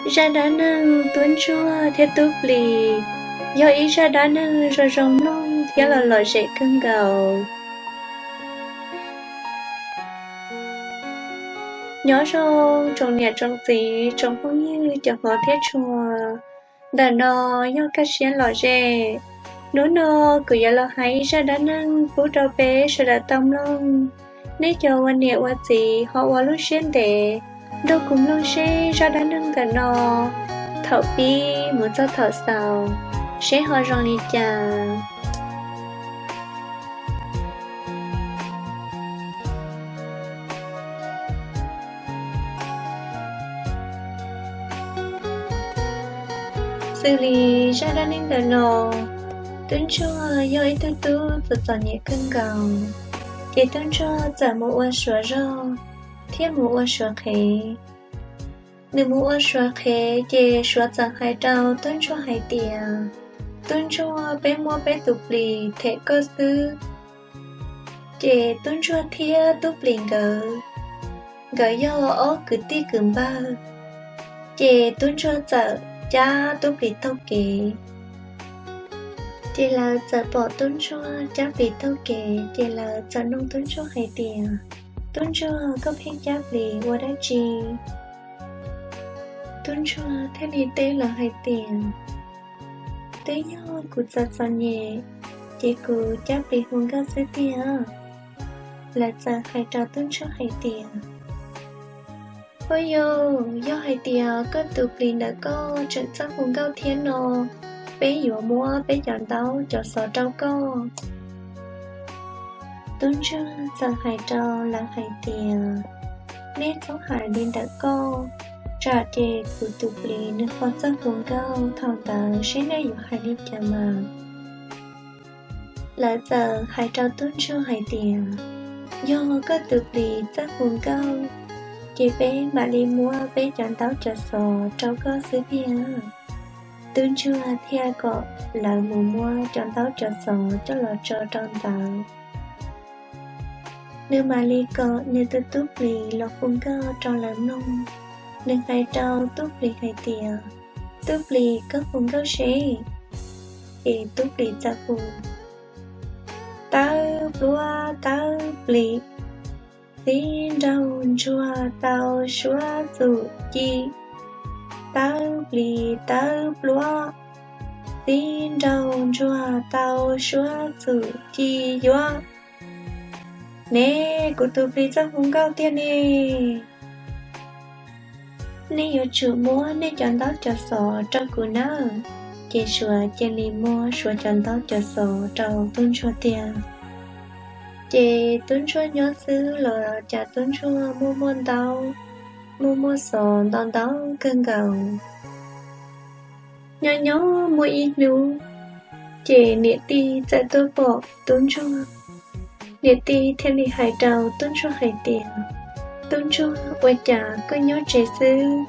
Zaj dab neeg tub ntsuag thiab tub plis yog ib zaj dab neeg zoo zoo mloog thiab los lom zem kawg nkaus. Nyob zoo tsoom niam tsoom txiv tsoom phooj ywg cov hmov thiab tshua. Ntawm no yog Kaj Siab Lom Zem. Hnub no kuv yuav los hais ib zaj dab neeg pub rau peb sawv daws tau mloog. Nej cov ua niam ua txiv ho ua lub siab ntev nrog kuv mloog seb zaj dab neeg ntawm no thaum pib mus txog thaum xaus seb ho zoo li cas. Xws li zaj dab neeg ntawm no, tub ntsuag yog ib tug tub txom txom nyem kawg nkaus, ces tub ntsuag txawm mus ua suav zog thiab mus ua suav qhev. Nws mus ua suav qhev ces suav txawm hais rau tub ntsuag hais tias, tub ntsuag, peb muab peb tus plis them koj xwb. Ces tub ntsuag thiab tub plis nkawd, nkawd yog ob kwv tij kwv npawg, ces tub ntsuag txawm cab tub plis taug kev. Ces lawv txawm pom tub ntsuag cab plis taug kev, ces lawv txawm nug tub ntsuag hais tias, tub ntsuag, koj pheej cab plis ua dab tsi? Tub ntsuag thiaj li teb lawv hais tias, twb yog kuv txom txom nyem, ces kuv cab plis hu nkauj xwb tiag. Lawv txawm hais rau tub ntsuag hais tias, huaj yog, yog hais tias koj tus plis ntawm koj tseem txawj hu nkauj thiab no, peb yuav muab peb cov ntaub cov xov rau koj. Tub ntsuag txawm hais rau lawv hais tias, nej txhob hais li ntawm koj, tsam ces kuv tus plis nws ho txawj hu nkauj thaum ntawd seb nej yuav hais li cas mas. Lawv txawm hais rau tub ntsuag hais tias, yog koj tus plis txawj hu nkauj, ces peb mam li muab peb cov ntaub cov xov rau koj xwb tiag. Tub ntsuag thiaj kom lawv mus muab cov ntaub cov xov coj los tso rau ntawd. Nws mam li kom nws tus tub plis los hu nkauj rau lawv mloog. Nws hais rau tub plis hais tias, tub plis, koj hu nkauj seb. Ces tub plis txawm hu, tawb pluab tawb plis, tib nraug ntsuag tau suab txum ci. Tawb plis tawb pluab, tib nraug ntsuag tau suab txum ci yuav. Ne, kuv tus plis txawj hu nkauj tiag ne. Nej yuav tsum muab nej cov ntaub cov xov rau kuv nawb. Ces suav cia li muab suav cov ntaub cov xov rau tub ntsuag tiag. Ces tub ntsuag nyob xwb los cas tub ntsuag muaj muaj ntaub, muaj muaj xov ntau ntau kawg nkaus. Nyob nyob muaj ib hnub, ces niam tij txawm tuaj pom tub ntsuag. Niam tij thiaj li hais rau tub ntsuag hais tias, tub ntsuag, ua cas koj nyob tsev xwb?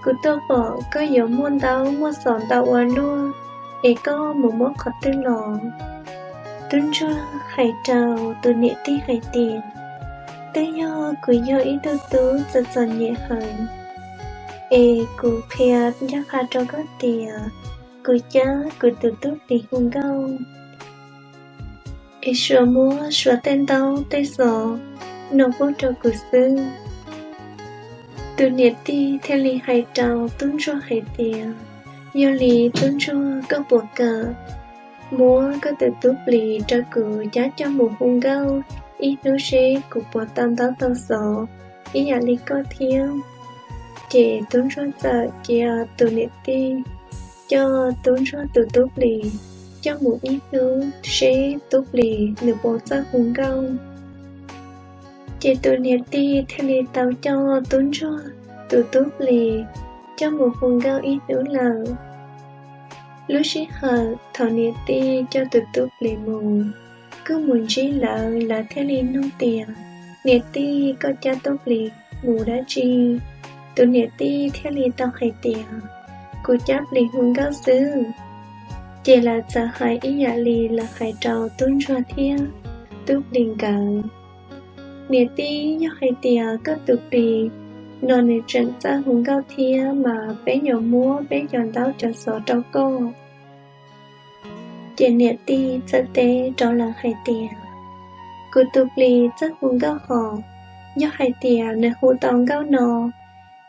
Kuv tuaj pom koj yuav muaj ntaub muaj xov ntau ua luaj, es koj mus muab qhov twg los? Tub ntsuag hais rau tus niam tij hais tias, twb yog kuv yog ib tug tub txom txom nyem heev, es kuv qhia ncaj qha rau koj tias, kuv cab kuv tus tub plis hu nkauj, es suav muab suav tej ntaub tej xov no pub rau kuv xwb. Tus niam tij thiaj li hais rau tub ntsuag hais tias, yog li tub ntsuag, koj puas kam muab koj tus tub plis rau kuv cab coj mus hu nkauj ib hnub seb kuv puas tau ntaub tau xov ib yam li koj thiab? Ces tub ntsuag txawm cia tus niam tij coj tub ntsuag tus tub plis coj mus ib hnub seb tub plis nws puas txawj hu nkauj. Ces tus niam tij thiaj li tau coj tub ntsuag tus tub plis coj mus hu nkauj ib hnub lawm. Lub sij hawm thaum niam tij coj tus tub plis mus, kuj mus ntsib lawv, lawv thiaj li nug tias, niam tij, koj cab tub plis mus dab tsi? Tus niam tij thiaj li tau hais tias, kuv cab plis hu nkauj xwb. Ces lawv txawm hais ib yam li lawv hais rau tub ntsuag thiab tub plis nkawd. Niam tij, yog hais tias koj tus plis no nws tseem txawj hu nkauj thiab mas peb yuav muab peb cov ntaub cov xov rau koj. Ces niam tij txawm teb rau lawv hais tias, kuv tus plis txawj hu nkauj hos, yog hais tias nws hu tau nkauj no,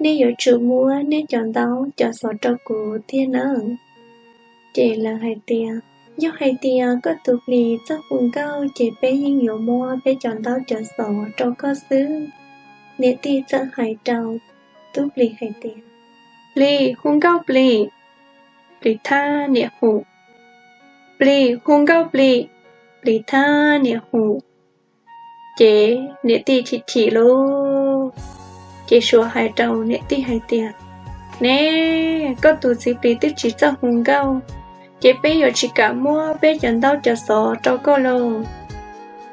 nej yuav tsum muab nej cov ntaub cov xov rau kuv thiab nawb. Ces lawv hais tias, yog hais tias koj tus plis txawj hu nkauj ces peb yeej yuav muab peb cov ntaub cov xov rau koj xwb. Niam tij txawm hais rau tub plis hais tias, plis, hu nkauj plis. Plis thab niam hu, plis, hu nkauj plis. Plis thab niam hu. Ces niam tij chim chim lauj, ces suav hais rau niam tij hais tias, ne, koj tus txiv plis twb tsis txawj hu nkauj, ces peb yuav tsis kam muab peb cov ntaub cov xov rau koj lauj.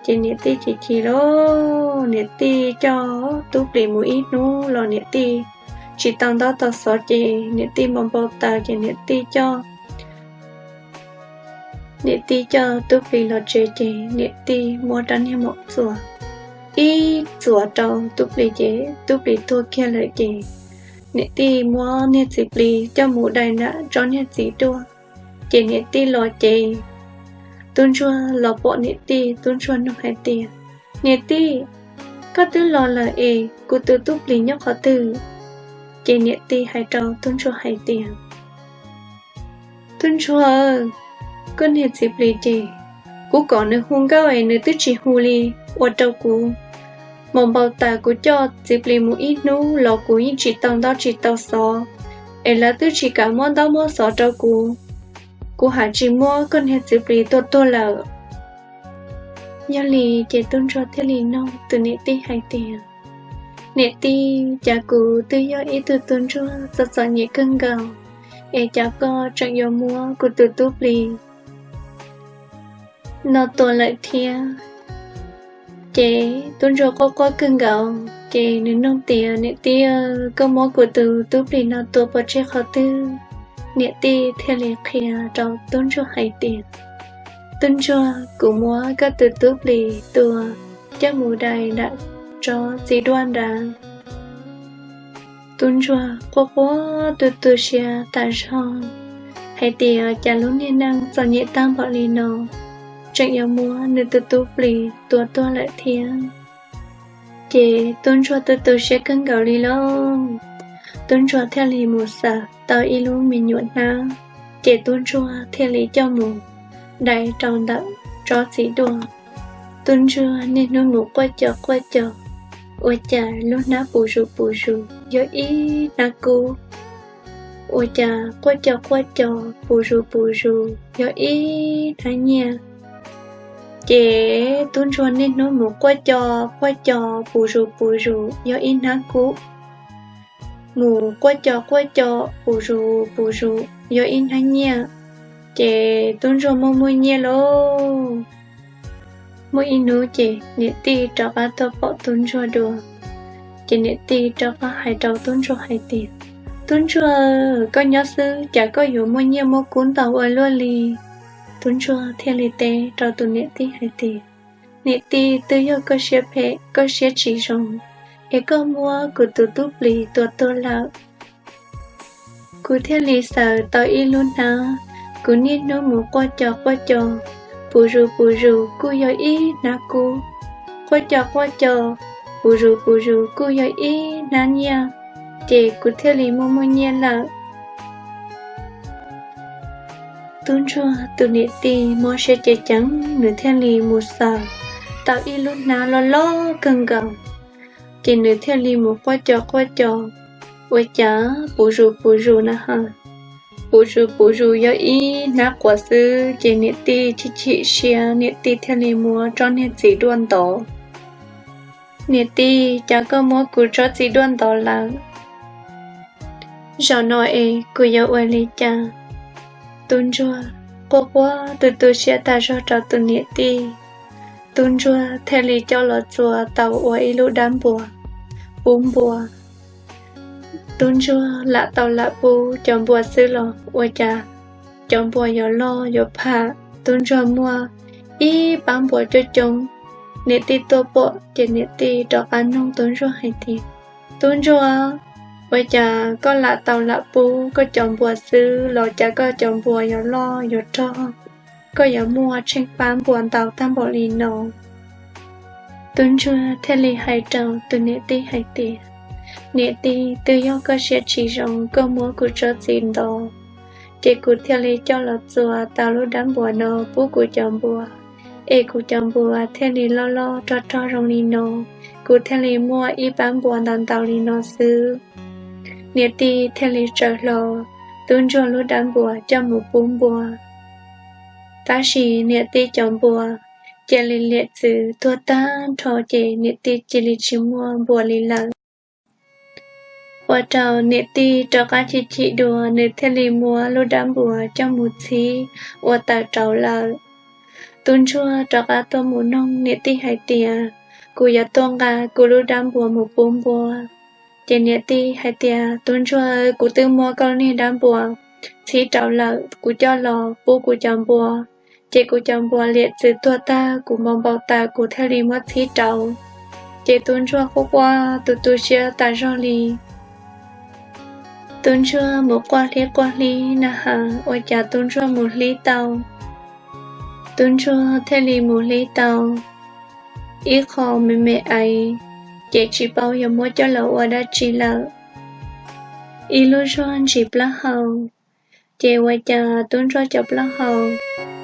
Ces niam tij chim chim lauj, niam tij coj tub plis mus ib hnub los niam tij tsis tau ntaub tau xov ces niam tij npau npau taws ces niam tij coj niam tij coj tub plis los tsev ces niam tij muab rab niag maum txuas ib txuas rau tub plis ces tub plis tuag kiag lawm ces niam tij muab niag txiv plis coj mus dai nram tsob niag txiv duaj. Ces niam tij los ces tub ntsuag los pom niam tij, tub ntsuag nug hais tias, niam tij, koj twb los lawm es kuv tus tub plis nyob qhov twg? Ces niam tij hais rau tub ntsuag hais tias, tub ntsuag, koj niag txiv plis ces kuv kom nws hu nkauj es nws twb tsis hu li, ua rau kuv npau npau taws, kuv coj txiv plis mus ib hnub los kuv yeej tsis tau ntaub tsis tau xov, es lawv twb tsis kam muab ntaub muab xov rau kuv. Kuv hais tsis muab koj niag txiv plis tua tuag lawm. Yog li ces tub ntsuag thiaj li nug tus niam tij hais tias, niam tij, cas kuv twb yog ib tug tub ntsuag txom txom nyem kawg nkaus, es cas koj tseem yuav muab kuv tus tub plis no tua lawm thiab? Ces tub ntsuag quaj quaj kawg nkaus ces nws nug tias, niam tij, koj muab kuv tus tub plis no tua pov tseg qhov twg? Niam tij thiaj li qhia rau tub ntsuag hais tias, tub ntsuag, kuv muab koj tus tub plis tua coj mus dai nram tsob txiv duaj nrad. Tub ntsuag quaj quaj tu tu siab tas zog hais tias, cas lub niag neej txom nyem tag npaum li no tseem yuav muab nws tus tub plis tua tuag lawm thiab. Ces tub ntsuag tu tu siab kawg nkaus li lauj. Tub ntsuag thiaj li mus xaws tau ib lub me nyuam hnab, ces tub ntsuag thiaj li coj mus dai rau ntawm tsob txiv duaj. Tub ntsuag niaj hnub mus quaj co quaj co, ua cas lub hnab puv zus puv zus yog ib hnab kub. Ua cas quaj co quaj co, puv zus puv zus yog ib hnab nyiaj. Ces tub ntsuag niaj hnub mus quaj co quaj co, puv zus puv zus yog ib hnab kub, mus quaj co quaj co, puv zus puv zus yog ib hnab nyiaj. Ces tub ntsuag muaj muaj nyiaj lauj. Muaj ib hnub ces niam tij rov qab tuaj pom tub ntsuag dua. Ces niam tij rov qab hais rau tub ntsuag hais tias, tub ntsuag, koj nyob xwb cas koj yuav muaj nyiaj muaj kub ntau ua luaj li? Tub ntsuag thiaj li teb rau tus niam tij hais tias, niam tij, twb yog koj siab phem koj siab tsis zoo, es koj muab kuv tus tub plis tua tuag lawm. Kuv thiaj li xaws tau ib lub hnab, kuv niaj hnub mus quaj co quaj co, puv zus puv zus kuj yog ib hnab kub, quaj co quaj co, puv zus puv zus kuj yog ib hnab nyiaj, ces kuv thiaj li muaj muaj nyiaj lawm. Tub ntsuag tus niam tij mob siab ceev ceev, nws thiaj li mus xaws tau ib lub hnab loj loj kawg nkaus, ces nws thiaj li mus quaj co quaj co, ua cas puv zus puv zus na ha, puv zus puv zus yog ib hnab quav xwb. Ces niam tij chim chim siab, niam tij thiaj li muab tsob niag txiv duaj ntov. Niam tij, cas koj muab kuv tsob txiv duaj ntov lawm, zaum no es kuv yuav ua li cas? Tub ntsuag quaj quaj tu tu siab tas zog rau tus niam tij. Tub ntsuag thiaj li coj los txua tau ua ib lub dab npua, pub npua. Tub ntsuag lam tau lam pub cov npua xwb los ua cas cov npua yuav loj yuav pham. Tub ntsuag muaj ib pab npua coob coob. Niam tij tuaj pom ces niam tij rov qab nug tub ntsuag hais tias, Tub ntsuag, ua cas koj lam tau lam pub koj cov npua xwb los cas koj cov npua yuav loj yuav rog, koj yuav muaj tsheej pab npua ntau tag npaum li no? Tub ntsuag thiaj li hais rau tus niam tij hais tias, Niam tij, twb yog koj siab tsis zoo koj muab kuv tsob txiv ntov, ces kuv thiaj li coj los txua tau lub dab npua no pub kuv cov npua, es kuv cov npua thiaj li loj loj rog rog zoo li no, kuv thiaj li muaj ib pab npua ntau ntau li no xwb. Niam tij thiaj li tsaws hlo tub ntsuag lub dab npua coj mus pub npua. Tab sis niam tij cov npua cia li liam txwv tuag tag nrho ces niam tij cia li tsis muaj npua li lawm. Ua rau niam tij rov qab chim chim dua, nws thiaj li muab lub dab npua coj mus txhib ua taws rauv lawm. Tub ntsuag rov qab tuaj mus noog niam tij hais tias, Kuv yuav tuaj nqa kuv lub dab npua mus pub npua. Ces niam tij hais tias, Tub ntsuag, kuv twb muab koj niag dab npua txhib rauv lawm, kuv coj los pub kuv cov npua, ces kuv cov npua liam txwv tuag tag, kuv npau npau taws kuv thiaj li muab txhib rauv. Ces tub ntsuag quaj quaj tu tu siab tas zog li. Tub ntsuag mus quaj hlib quaj hlib na has ua cas tub ntsuag mus hlib tau. Tub ntsuag thiaj li mus hlib tau ib qho me me aiv, ces tsis paub yuav muab coj los ua dab tsi lawm. Ib lub zog ntsis plaub hau, ces ua cas tub ntsuag cov plaub hau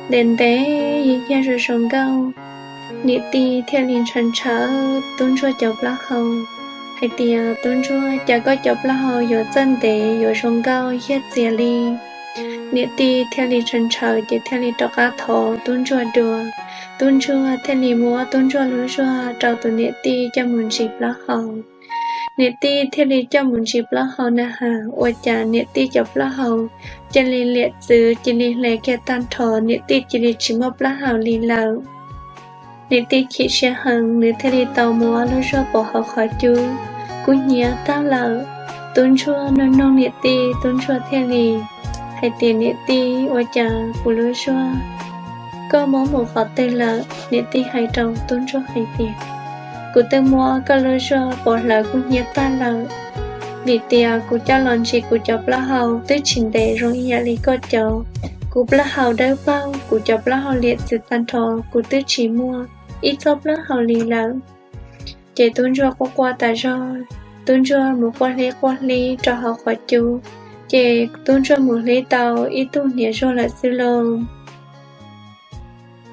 ntev ntev yig yag zoo zoo nkauj. Niam tij thiaj li ntshaw ntshaw tub ntsuag cov plaub hau hais tias, Tub ntsuag, cas koj cov plaub hau yuav txawj ntev yuav zoo nkauj yag txias li? Niam tij thiaj li ntshaw ntshaw ces thiaj li rov qab thov tub ntsuag dua. Tub ntsuag thiaj li muab tub ntsuag lub zog rau tus niam tij coj mus ntsis plaub hau. Niam tij thiaj li coj mus ntsis plaub hau na has ua cas niam tij cov plaub hau cia li liam txwv cia li hle kiag tag nrho, niam tij cia li tsis muaj plaub hau li lawm. Niam tij chim siab heev, nws thiaj li tau muab lub zog pov hauv qhov cub, kub hnyiab tag lawm. Tub ntsuag nug nug niam tij, tub ntsuag thiaj li hais tias, Niam tij, ua cas kuv lub zog koj muab mus qhov twg lawm? Niam tij hais rau tub ntsuag hais tias, Kuv twb muab koj lub zog pov hlawv kub hnyiab tag lawm, vim tias kuv coj los ntsis kuv cov plaub hau twb tsis ntev zoo ib yam li koj cov. Kuv plaub hau dawb paug, kuv cov plaub hau liam txwv tag nrho, kuv twb tsis muaj ib txoj plaub hau li lawm. Ces tub ntsuag quaj quaj tas zog, tub ntsuag mus quaj hlib quaj hlib rau hauv qhov cub, ces tub ntsuag mus hlib tau ib tug hniav zuag lawm xwb lauj.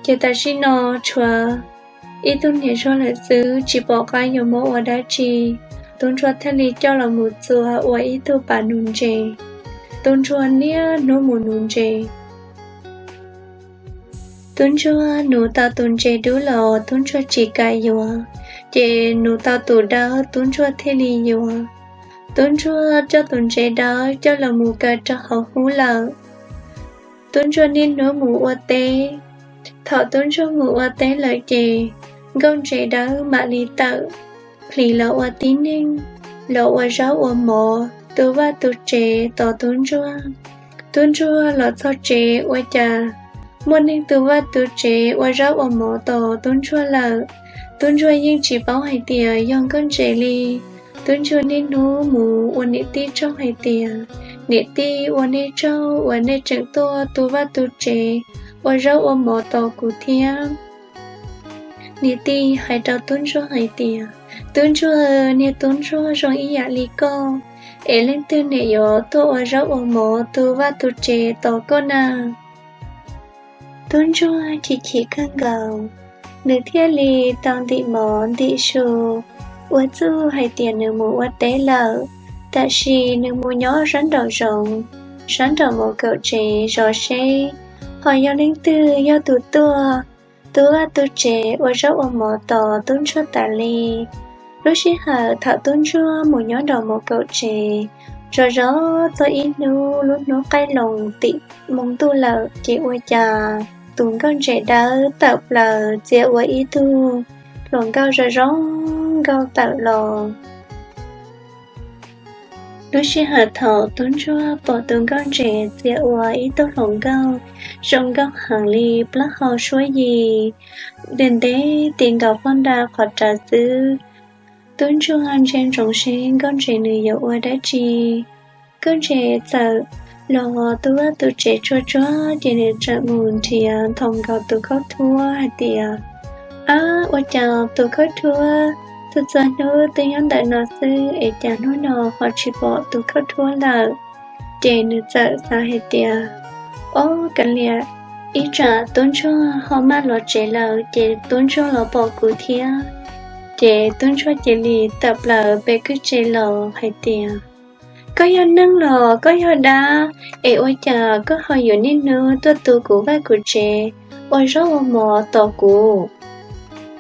Ces tam sim no tshuav ib tug hniav zuag lawm xwb, tsis pom qab yuav muab ua dab tsi. Tub ntsuag thiaj li coj los mus txua ua ib tug pas nuv ntses. Tub ntsuag niaj hnub mus nuv ntses. Tub ntsuag nuv tau tus ntses dub los tub ntsuag tsis kam yuav, ces nuv tau tus dawb tub ntsuag thiaj li yuav. Tub ntsuag coj tus ntses dawb coj los mus kaw rau hauv hub lawm. Tub ntsuag niaj hnub mus ua teb. Thaum tub ntsuag mus ua teb lawm ces nkauj ntses dawb mam li tawm plis los ua tib neeg, los ua zaub ua mov tu vaj tu tsev tos tub ntsuag. Tub ntsuag los txog tsev ua cas muaj neeg tu vaj tu tsev ua zaub ua mov tos tub ntsuag lawm. Tub ntsuag yeej tsis paub hais tias yog nkauj ntses li. Tub ntsuag niaj hnub mus ua niam tij tsaug hais tias, Niam tij, ua nej tsaug uas nej tseem tuaj tu vaj tu tsev ua zaub ua mov tos kuv thiab. Niam tij hais rau tub ntsuag hais tias, Tub ntsuag, niag tub ntsuag zoo ib yam li koj, es leej twg niam yuav tuaj ua zaub ua mov tu vaj tu tsev tos koj na? Tub ntsuag chim chim kawg nkaus, nws thiaj li tau ntim mov ntim su, ua txuj hais tias nws mus ua teb lawm, tiam sis nws mus nyob sab nraum zoov, sab nraum mos kaum tsev zov seb ho yog leej twg yog tus tuaj tu vaj tu tsev ua zaub ua mov tos tub ntsuag tas li. Lub sij hawm thaum tub ntsuag mus nyob nraum mos kaum tsev, zov zov txog ib hnub lub hnub qaij loos tim moo ntuj lawm ces ua cas tus nkauj ntses dawb tawm plaws txia ua ib tug hluas nkauj zoo zoo nkauj tawm los. Lub sij hawm thaum tub ntsuag pom tus nkauj ntses txia ua ib tug hluas nkauj zoo nkauj heev li, plaub hau suab yig, ntev ntev ti nkaus pog nra qhov rawv xwb, Tub ntsuag ntsia ntsoov seb nkauj ntses nws yuav ua dab tsi. Nkauj ntses txawm los tu vaj tu tsev tsuag tsuag ces nws txawm mus nrhiav nthos nkaus tus khaub thuab hais tias, Ab, ua cas tus khaub thuab txhua txhua hnub twb nyob ntawm no xwb es cas hnub no ho tsis pom tus khaub thuab lawm? Ces nws txawm xav hais tias, Ob, kav liam, ib tsam tub ntsuag ho maj los tsev lawm ces tub ntsuag los pom kuv thiab. Ces tub ntsuag cia li tawm plaws pem kwj tse los hais tias, Koj yog neeg los koj yog dab es ua cas koj ho yuav niaj hnub tuaj tu kuv vaj kuv tsev ua zaub ua mov tos kuv?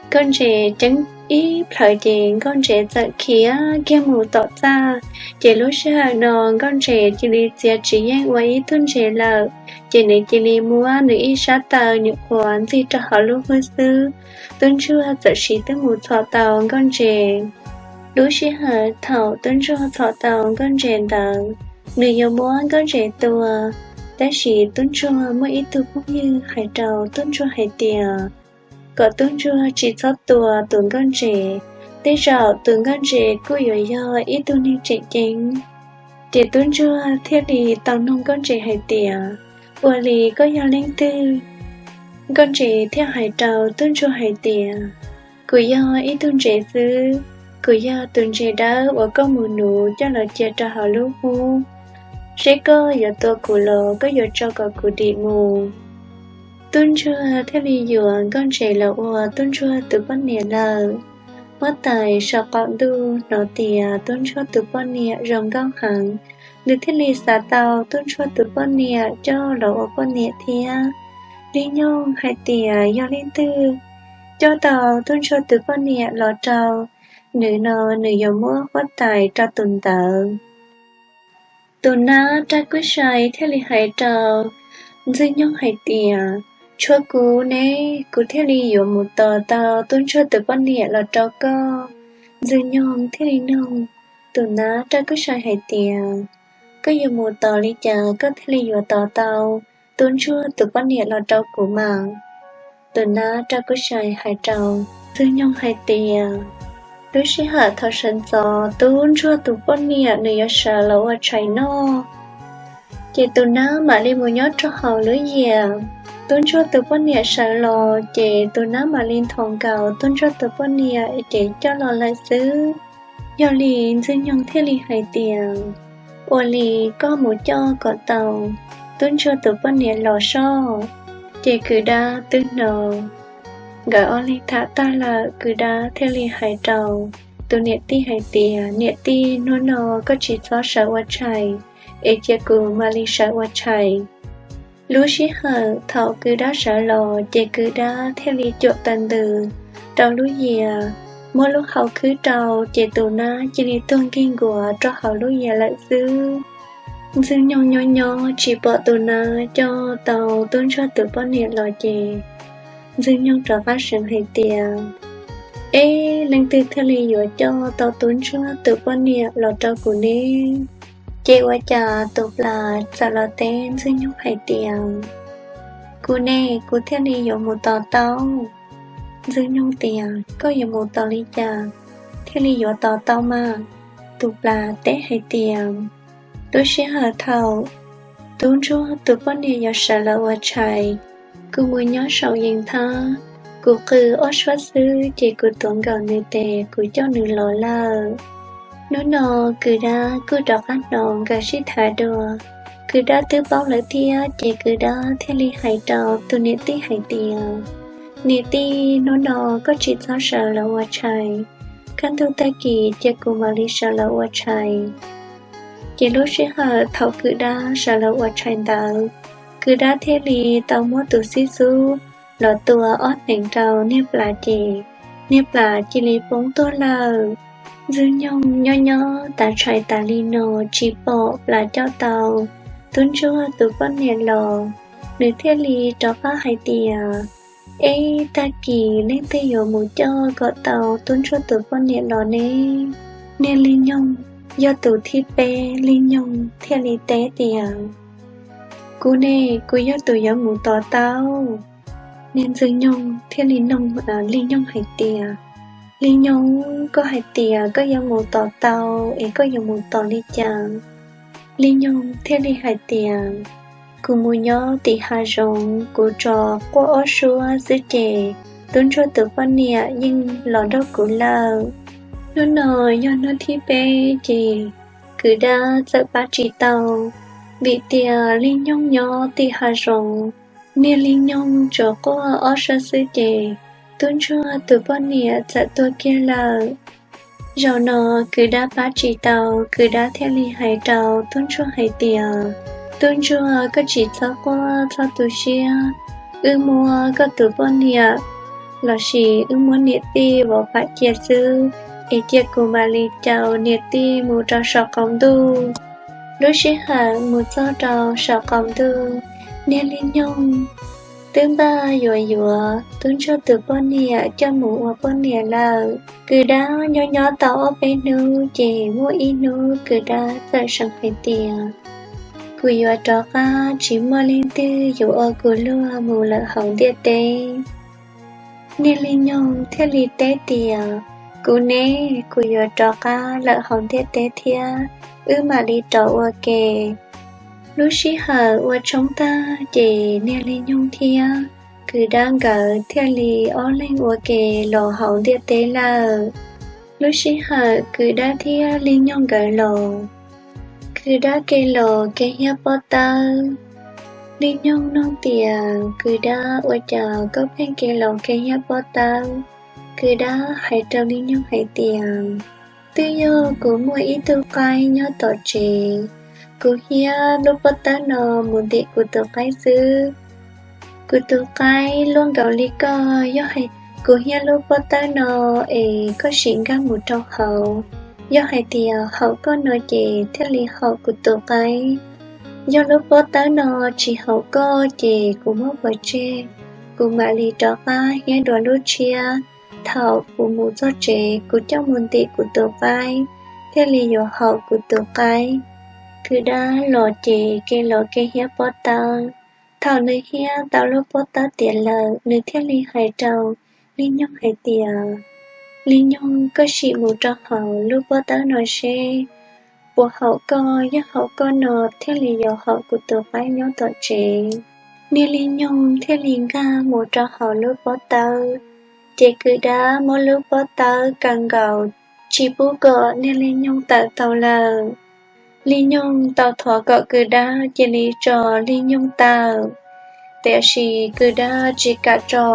Nkauj ntses ceeb ib plhaws ces nkauj ntses txawm khiav kiag mus tom txaj. Ces lub sij hawm no nkauj ntses cia li txiav tsis yeej ua ib tug ntses lawm, ces nws cia li muab nws ib sab taw nyuam qhuav ntxig rau hauv lub hub xwb, tub ntsuag txawm siv twb mus txhom tau nkauj ntses. Lub sij hawm thaum tub ntsuag txhom tau nkauj ntses ntawd, nws yuav muab nkauj ntses tua, tab sis tub ntsuag muaj ib tug phooj ywg hais rau tub ntsuag hais tias kom tub ntsuag tsis txhob tua tus nkauj ntses, tej zaum tus nkauj ntses kuj yuav yog ib tug neeg tseem ceeb. Ces tub ntsuag thiaj li tau nug nkauj ntses hais tias, Ua li koj yog leej twg? Nkauj ntses thiaj hais rau tub ntsuag hais tias, Kuv yog ib tug ntses xwb, kuv yog tus ntses dawb uas koj mus nuv coj los cia rau hauv lub hub. Seb koj yuav tua kuv los koj yuav tso kom kuv dim mus. Tub ntsuag thiaj li yuav nkauj ntses los ua tub ntsuag tus poj niam lawm. Huab tais saum qaum ntuj hnov tias tub ntsuag tus poj niam zoo nkauj heev, nws thiaj li xav tau tub ntsuag tus poj niam coj los ua poj niam thiab. Li nyoog hais tias yog leej twg coj tau tub ntsuag tus poj niam los rau nws no, nws yuav muab huab tais rau tus ntawd. Tus nab raj kub sai thiaj li hais rau Ntxwg Nyoog hais tias, Tshuav kuv ne, kuv thiaj li yuav mus tos tau tub ntsuag tus poj niam los rau koj. Ntxwg Nyoog thiaj li nug tus nab raj kub sai hais tias, Koj yuav mus tos li cas koj thiaj li yuav tos tau tub ntsuag tus poj niam los rau kuv mas? Tus nab raj kub sai hais rau Ntxwg Nyoog hais tias, Lub sij hawm thaum sawv ntxov tub ntsuag tus poj niam nws yuav sawv los ua tshais noj, ces tus nab mam li mus nyob rau hauv lub yias. Tub ntsuag tus poj niam sawv los ces tus nab mam li nthos nkaus tub ntsuag tus poj niam ces coj los lawm xwb. Yog li Ntxwg Nyoog thiaj li hais tias, Ua li koj mus coj kom tau tub ntsuag tus poj niam los soj. Ces kwv dab twb hnov nkawd ob leeg tham tag lawm, kwv dab thiaj li hais rau tus niam tij hais tias, Niam tij, hnub no koj tsis txhob sawv ua tshais, es cia kuv mam li sawv ua tshais. Lub sij hawm thaum kwv dab sawv los ces kwv dab thiaj li cuam taws ntws rau lub yias, muab lub hau khwb rau ces tus nab cia li tuag nkig nkuas rau hauv lub yias lawm xwb. Ntxwg Nyoog nyob nyob tsis pom tus nab coj tau tub ntsuag tus poj niam los ces Ntxwg Nyoog rov qab seev hais tias, Eb, leej twg thiaj li yuav coj tau tub ntsuag tus poj niam los rau kuv ne? Ces ua cas tus plas txawm los teb Ntxwg Nyoog hais tias, Kuv ne, kuv thiaj li yuav mus tos tau. Ntxwg Nyoog tias, Koj yuav mus tos li cas thiaj li yuav tos tau mas? Tus plas teb hais tias, Lub sij hawm thaum tub ntsuag tus poj niam yuav sawv los ua tshais, kuv mus nyob saum yees thab, kuv qw ob suab xwb ces kuv tuav nkaus nws tes kuv coj nws los lawm. Hnub no kwv dab kuj rov qab hnov nkawd sib tham dua. Kwv dab twb paub lawm thiab ces kwv dab thiaj li hais rau tus niam tij hais tias, Niam tij, hnub no koj tsis txhob sawv los ua tshais, kaj ntug tag kis cia kuv mam li sawv los ua tshais. Ces lub sij hawm thaum kwv dab sawv los ua tshais ntawd, kwv dab thiaj li tau muab tus xib xub los tua ob hneev rau niag plas ces niag plas cia li poob tuag lawm. Ntxwg Nyoog nyob nyob tav tshais tas li no tsis pom plas coj tau tub ntsuag tus poj niam los, nws thiaj li rov qab hais tias, Eb, tag kis leej twg yuav mus coj kom tau tub ntsuag tus poj niam los ne? Niag Lig Nyoog yog tus thib peb, Lig Nyoog thiaj li teb tias, Kuv ne, kuv yog tus yuav mus tos tau. Niag Ntxwg Nyoog thiaj li nug Lig Nyoog hais tias, Li Nyoog, koj hais tias koj yuav mus tom tau, es koj yuav mus tom li cas? Li Nyoog thiaj li hais tias, Kuv mus nyob tim hav zoov, kuv tso quaj ob suab xwb ces tub ntsuag tus poj niam yeej los nrog kuv lawm. Hnub no yog hnub thib peb ces kwv dab txawm pab tsis tau, vim tias Li Nyoog nyob tim hav zoov, niag Li Nyoog tsuas quaj ob suab xwb ces tub ntsuag tus poj niam txawm tuag kiag lawm. Zaum no kwv dab pab tsis tau, kwv dab thiaj li hais rau tub ntsuag hais tias, Tub ntsuag, koj tsis txhob quaj txhob tu siab, wb muab koj tus poj niam lossis wb muab niam tij vov pam cia xwb, es cia kuv mam li caum niam tij mus rau saum qaum ntuj. Lub sij hawm mus txog rau saum qaum ntuj, niag Li Nyoog twb npaj yuav yuav tub ntsuag tus poj niam coj mus ua poj niam lawm. Kwv dab nyob nyob tau ob peb hnub ces muaj ib hnub kwv dab txawm seev hais tias, Kuv yuav rov qab, tsis muaj leej twg yuav ua kuv luag mus lawm hauv ntiaj teb. Niag Li Nyoog thiaj li teb tias, Kuv ne, kuv yuav rov qab lawm hauv ntiaj teb thiab, wb mam li rov ua ke. Lub sij hawm ua tshoob tag ces niag Li Nyoog thiab kwv dab nkawd thiaj li ob leeg ua ke los hauv ntiaj teb lawm. Lub sij hawm kwv dab thiab Li Nyoog nkawd los, kwv dab ke los ke hiab pob tawb. Li Nyoog nug tias, Kwv dab, ua cas koj pheej ke los ke hiab pob tawb? Kwv dab hais rau Li Nyoog hais tias, Twb yog kuv muaj ib tug qaib nyob tom tsev, kuv hiab lub pob tawb no mus ntim kuv tus qaib xwb. Kuv tus qaib luaj nkaus li koj, yog hais kuv hiab lub pob tawb no es koj sim nkag mus rau hauv, yog hais tias haum koj no ces thiaj li haum kuv tus qaib. Yog lub pob tawb no tsis haum koj ces kuv muab pov tseg, kuv mam li rov qab hiab dua lub tshiab. Thaum kuv mus txog tsev kuv coj mus ntim kuv tus qaib, thiaj li yuav haum kuv tus qaib. Kwv dab los ces ke los ke hiab pob tawb. Thaum nws hiab tau lub pob tawb tiav lawm, nws thiaj li hais rau Li Nyoog hais tias, Li Nyoog, koj sim mus rau hauv lub pob tawb no seb puas haum koj, yog haum koj no thiaj li yuav haum kuv tus qaib nyob tom tsev. Niag Li Nyoog thiaj li nkag mus rau hauv lub pob tawb, ces kwv dab muab lub pob tawb kaw nkaus, tsis pub kom niag Li Nyoog tawm tau lawm. Li Nyoog tau thov kom kwv dab cia li tso Li Nyoog tawm, tiam sis kwv dab tsis kam tso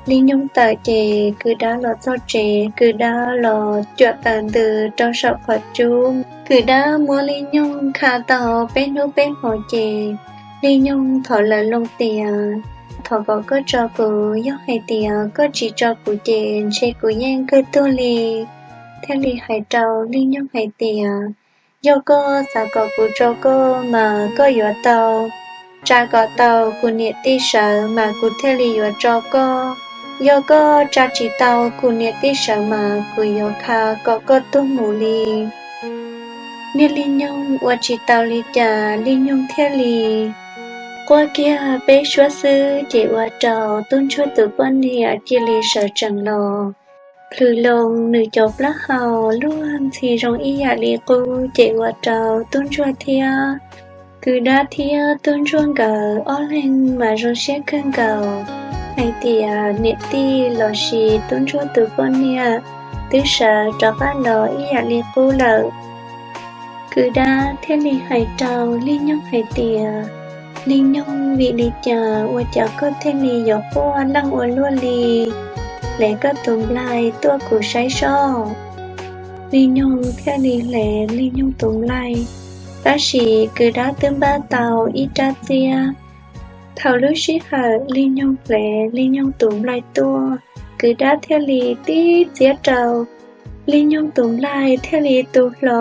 Li Nyoog tawm ces kwv dab los txog tsev, kwv dab los cuam tawm ntws rau saum qhov cub. Kwv dab muab Li Nyoog kha tau peb hnub peb hmo ces Li Nyoog thov lawv loo tias, Thov kom koj tso kuv, yog hais tias koj tsis tso kuv ces ntshe kuv yeej kawg tuag li. Thiaj li hais rau Li Nyoog hais tias, Yog koj xav kom kuv tso koj mas koj yuav tau tsa kom tau kuv niam tij sawv mas kuv thiaj li yuav tso koj. Yog koj tsa tsis tau kuv niam tij sawv mas kuv yuav kha kom koj tuag mus li. Niag Li Nyoog ua tsis tau li cas, Li Nyoog thiaj li quaj kiag peb suab xwb ces ua rau tub ntsuag tus poj niam cia li sawv tsees los. Plhws loo nws cov plaub hau luag ntxhi zoo ib yam li qub ces ua rau tub ntsuag thiab kwv dab thiab tub ntsuag nkawd ob leeg mas zoo siab kawg nkaus hais tias niam tij los sis tub ntsuag tus poj niam twb sawv rov qab los ib yam li qub lawm. Kwv dab thiaj li hais rau Li Nyoog hais tias, Li Nyoog, vim li cas ua cas koj thiaj li yuav quaj leej ua luaj li? Hle koj tus nplaig tuaj kuv saib soj. Li Nyoog thiaj li hle Li Nyoog tus nplaig, tab sis kwv dab twb npaj tau ib rab txiab. Thaum lub sij hawm Li Nyoog hle Li Nyoog tus nplaig tuaj, kwv dab thiaj li tib txiab rau, Li Nyoog tus nplaig thiaj li tu hlo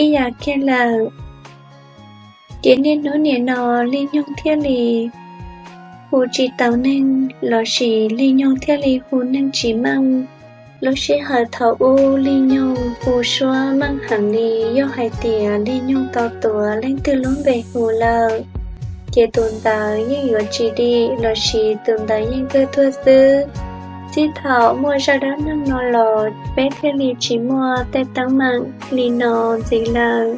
ib yam kiag lawm. Ces niaj hnub nim no Li Nyoog thiaj li hu tsis tau neeg los sis Li Nyoog thiaj li hu neeg tsis meej. Lub sij hawm thaum ub Li Nyoog hu suab meej heev li, yog hais tias Li Nyoog tau tuav leej twg lub npe hu lawm, ces tus ntawd yeej yuav tsis dim los sis tus ntawd yeej kawg tuag xwb. Txij thaum muaj zaj dab neeg no los peb thiaj li tsis muaj tej teeb meem li no ntxiv lawm.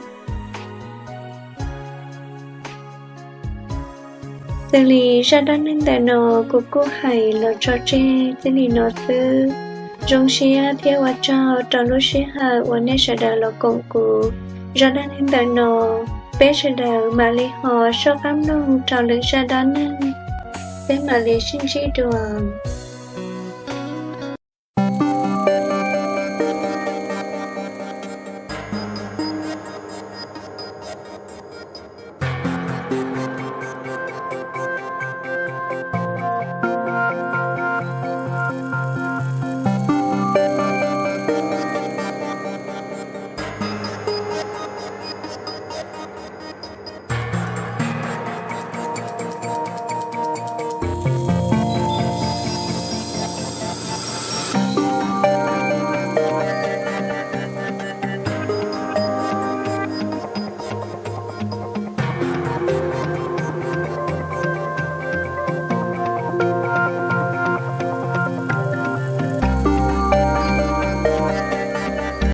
Xws li zaj dab neeg ntawm no kuv kuj hais los tso tseg txij li no xwb. Zoo siab thiab ua tsaug rau lub sij hawm uas nej sawv daws los koom kuv. Zaj dab neeg ntawm no peb sawv daws mam li ho soj qab mloog rau lwm zaj dab neeg. Peb mam li sib ntsib dua.